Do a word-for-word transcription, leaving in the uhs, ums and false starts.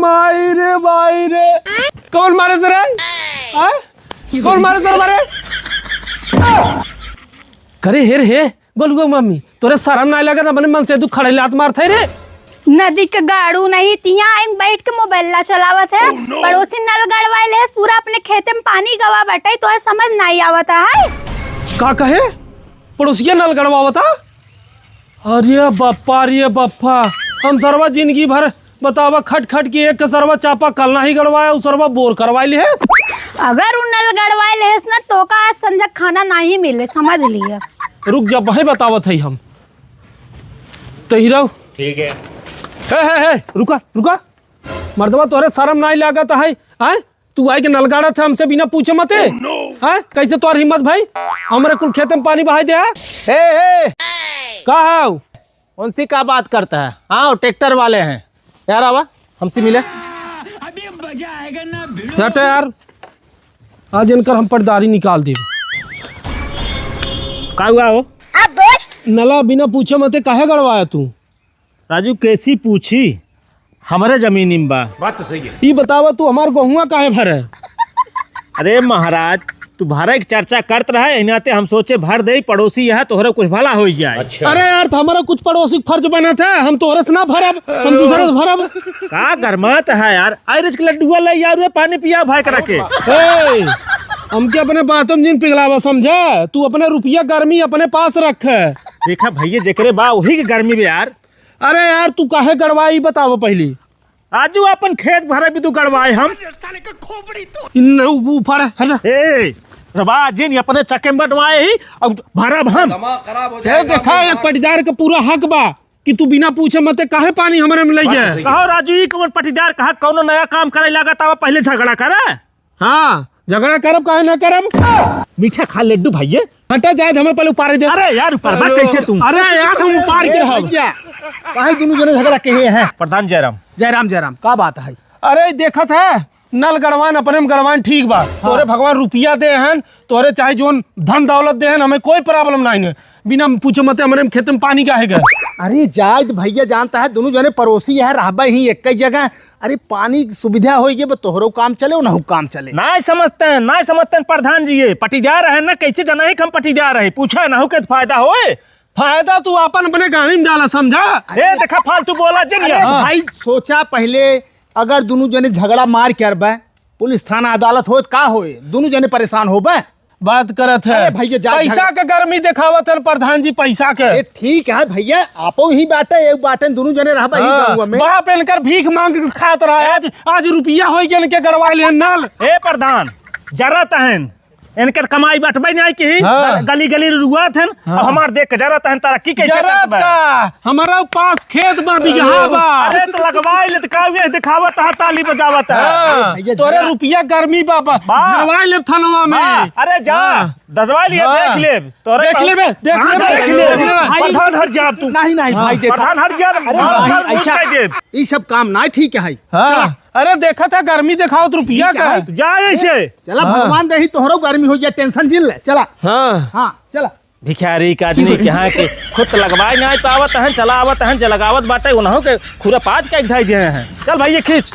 माई रे, माई रे। कौन मारे से रे? हाँ? कौन मारे से रे मारे? करे हे रे हे, गोलुआ मम्मी, तोरे शरम नाहीं लगत, अपने मन से तू खड़े लात मारत है रे। नदी के गाड़ू नहीं, तिया आइन बैठ के मोबाइल ला चलावत है। पड़ोसी नल गड़वाए लेस, पूरा अपने खेते में पानी गवा बटे, तोहे समझ नाहीं आवत है। का कहे? पड़ोसिया नल गड़वावता? अरे बप्पा, अरे बप्पा, हम सरवा जिंदगी भर बतावा, खट खट के एक के सरवा चापाकल नाहीं गड़वाया, उ सरवा बोर करवाई लेहेस। अगर उ नल गड़वाई लेहेस ना, तो का आज संझा खाना नाहीं मिले, समझ लिया। रुक जा, वही बतावत है हम। तो हीरो। ठीक है। हे, हे, हे, रुका, रुका। मर्दवा, तोहरे शरम नाहीं लागत है, आय? तू आइके नलगाड़त है हमसे बिना पूछे मते? हैं? कैसे तोर हिम्मत भाई? हमरे कुल खेते में पानी बहाई दे है? ए, ए! का है? उनसे का बात करता है? हाँ, वो ट्रैक्टर वाले हैं। यार आवा, हमसे मिले। अभी मजा आएगा ना भिड़ो। हट यार, आज इनकर हम पटदारी निकाल देब। का हुआ हो? नला बिना पूछे मते काहे गड़वाया तू? राजू, कैसी पूछी? हमरे जमीनी में बा। बात तो सही है। ई बतावा, तू हमार गहुआ काहे भरे? अरे महाराज, तू भरे के चर्चा करत रहे, एही नाते हम सोचे भर देई, पड़ोसी है, तोहरे कुछ भला होइ जाए। अच्छा। अरे यार, तो हमारा कुछ पड़ोसी के फर्ज बनत है, हम तोहरे से ना भरब, हम दूसरे से भरब। का गरमात है यार, आइरिस के लड्डुआ ले यार, वे पानी पिया भाई करा के। ए, हमके अपने बातों में जिन पिघलावा समझे, तू अपने रुपया गर्मी अपने पास रख। देखा भैया, जेकरे बा वही के गर्मी बे यार। अरे यार, तू काहे गड़वाई, बतावा पहली। राजू, अपन खेत भरे भी तू गड़वाए हम। इन उ-, ऊपर है ना। ए, रवा जिन अपने चक्के में बंटवाए ही, अब भरब हम। दिमाग खराब हो ए, जाएगा देखा, आपका। एक पटीदार के पूरा हक बा कि तू बिना पूछे मते काहे पानी हमरे में लई बात जाए। सही है। कहो राजू, ई कौन पटीदार कहा, कौनो नया काम करे लागत आवा, पहले झगड़ा करे। हाँ, झगड़ा करब काहे ना करब? मीठा खा लड्डू भैया। हटा जाए, हमें पहले उपारे दे। अरे यार, उपारबा अरे, कैसे तू? अरे यार, हम उपार के रहब। भैया, काहे दुनू जने झगड़ा किहे हैं? प्रधान जयराम। जयराम, जयराम, का बात है? अरे देखत है, नल गड़वान अपने में गड़वान ठीक बा। हाँ। तोरे भगवान रुपया दे हन, तोरे चाहे जोन धन दौलत दे हन, हमें कोई problem नाहीं है। बिना पूछे मते हमरे खेत में पानी काहे गए? अरे जायद भैया, जानता है, दुनू जने पड़ोसी है, रहबे ही एक ही जगह। अरे पानी की सुविधा होई गे, बस तोहरो काम चले, उनहु काम चले। नाहीं समझते हैं, नाहीं समझते हैं प्रधान जी, ये पटीदार है ना, कैसे जना ही हम पटीदार है, पूछा ना हो के फायदा होए। फायदा तू अपन अपने गाड़ी में डाला, समझा? ए, देखा, फालतू बोला जिन अरे यार। भाई, सोचा पहले, अगर दुनू जने झगड़ा मार के अरबे, पुलिस थाना अदालत होत का होए? दुनू जने परेशान होबे। बात करत है। अरे भैया, जा पैसा झगड़ा के गर्मी देखावत है प्रधान जी, पैसा के। ए, ठीक है भैया, आपो ही बाटे, एक बाटे, दुनू जने रहबे ही हाँ, गाँव में। बाप इनकर भीख मांग के खात रहा है, आज, आज रुपया होई के इनके गड़वाए लेहन नल। ए प्रधान, जरा तहन इनकर कमाई बटबे नाहीं की, हाँ। गली गली रुआत हन, हाँ। अब हमार देख के जरा तहन तरक्की के जरा चक्कर में। का? हमारा पास खेत बा, बिगहा बा। अरे तो लगवाई ले, तो का हुए, दिखावत है, ताली बजावत है। हाँ, भैया, तोरे झगड़ा रुपया गर्मी बा, बा। बा। झरवाई ले थनवा में। बा। अरे जा, हाँ। दजवाई लिए, हाँ। देख ले। तोरे देख का लेबे, देख हाँ, लेबे, देख ले। देख लेबे। भाई, प्रधान हट जा तू। नहीं, नहीं, हाँ। भाई, देखा। प्रधान हट जा, अरे मार, भाई, मार, मुंह ऐसा, उठाई दे। ई सब काम ना ठीक है। हाँ। चला। अरे देखा था, गर्मी देखावत रुपया ठीक का। है। जा ऐसे। चला, हाँ। भगवान देही तोहरो गर्मी हो जाए, tension जिन ले। चला। हाँ। हाँ, चला। भिखारी के आदमी के यहाँ के खुद लगवाए नाहीं पावत हैं, चला आवत हैं, जे लगावत बाटे, उन्हों के खुरापात के ढाई दिए हैं। चल भाई, ये खींच।